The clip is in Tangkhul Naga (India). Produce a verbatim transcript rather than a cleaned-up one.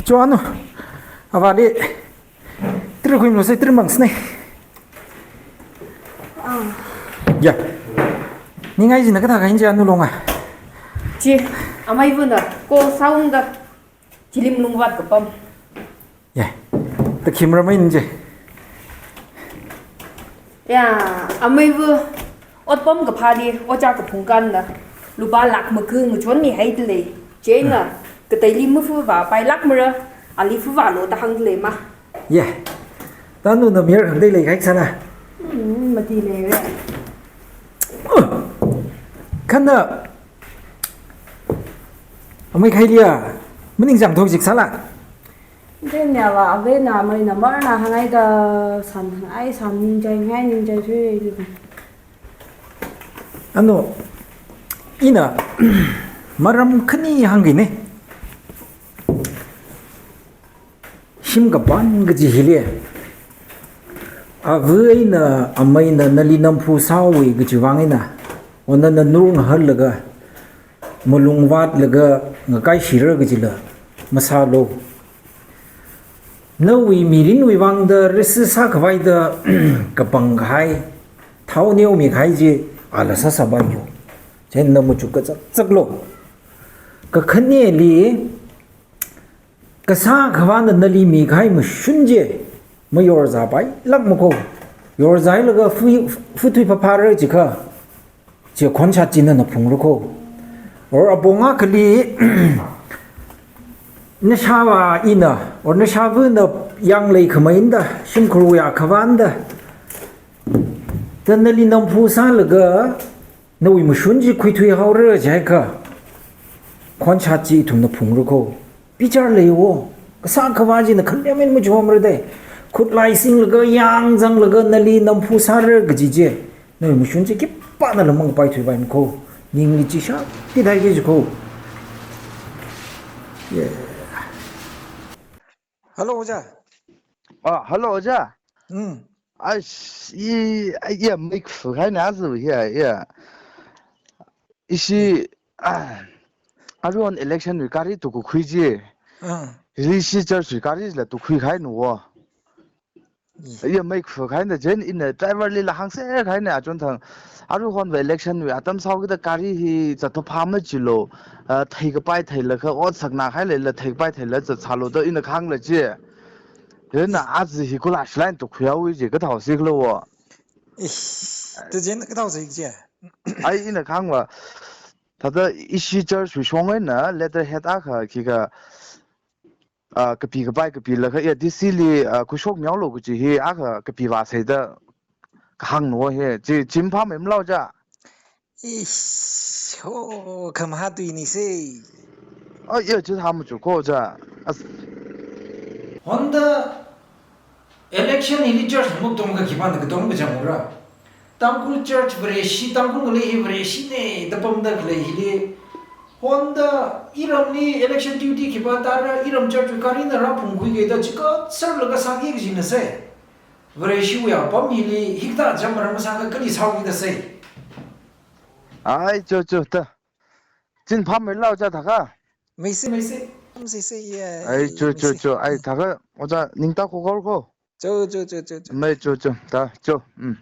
Chuanu, avāli, tiri khuimlu sai tiri mang sne. Ah. Ya. Ningai jina kathā kain chi anu longa. Chi, amei vuna, ko saungda, chili malungvāt kapam. Ya. Takhim ramai nje. Ya, amei vu, otpam kaphāli, oja kaphung kanda, lupā lakh maga ngachonmi haidalei. Chieina, kateili mafuvā pailāk mara, ali fuvālu da hāngdalei ma. Ya. Tanu na mir hāngdalei khai sāna. Hmm, mati leire. Khana, amei khailiya, maning jang thok jik sāla. Denya va, avena, ameina, marna hāngngaida, san hāngngai, san ningchai ngai, ningchai thui. Ano, ina, maram khani hāngki ne. Shim kapān kaji hili. Ava eina, ameina, nali namphu sāwui kaji vang eina. Ona na nur ngahalaga, malungvātlaga, ngakai shira kajila, masālu. Nawui mirinwui vangda, risi sākhavaida, kapang kahai, thao neomi kahai chi, ala sāsāpayo. Chieina machuk kachak chaklu. Kakhaneli, kasā khavāna nali mikahai mashun chi, mayorzā pailāk mako. Yorzālaga fu, futhui phāphāra jikha. Chi khonshat chi nana phungra ko. Or apong akhali, nashāva ina, or nashāvana yanglei khameinda, shimkhurwui akhavānda. Da nali namphu sālaga, nawui mashun chi khuithui haora jiakha, khonshat chi ithumna phungra ko. Bichar leiwo, kasā khavā china khanyamin machomra dei. Khutlai singlaga, yang zanglaga, nali namphu sāra kaji chi. Nawui mashun chi khipānala mangpaithuipai mako. Ningli chi shakti thai kaji ko. Yeah. Hello, Oja. Ah, hello, Oja. Hmm. Ai, i, ai, iya, mei khuikahai na zu, iya, iya. Ishi, ah, aruihon election wui gari tukakhui chi. Ah. Ishi church wui garila tukhuikahai nuwo. Iya, mei khuikahai na jen ina driver lila hāngser kahai na achon thang. Aruihonva election wui atam sāhaokida gari hi zatphā majilu, ah, theikapai theilakha, ot sakna kahai leila theikapai theila zatsālu da ina kahāngla chi. Chieina azi hi kula shilain tukhuihaowa chi, kathao siklo wo. Ish, tu jen kathao sik chi. Ai ina kahāngva, thāda ishi church wui shong eina letterhead akha khikha, ah, kapi kapai kapilakha, iya, D C li, ah, khuishokmihaolu kaji hi akha kapi vāsei da kahāng nuwo hi. Chi, chi maphāmei malao ja. Ish, ho, khamahā tui ni se. Ah, iya, chi thā machuk ko ja. As- Honda election hili church mukdom ka khipāna katom kachang ura. Tangkhul church Vareshi, Tangkhul ngalei hi Vareshi ne da pamda khalei hili. Honda iramli election duty khipā tāra, iram church wui garina rāphungkhuiki da chikatsarlaga sāki kajina se. Vareshiwui apam hili hikathā jam maram masākha kali sāhaoki da se. Ai, cho, cho, ta. Chi maphāmei malao ja thākha. Mei se, mei se. Mei se, iya. Ai, cho, cho, cho. Ai, thākha, Oja, ningta ko kor ko. Cho, cho, cho, cho, cho. Mei cho, cho. Ta, cho. Mm.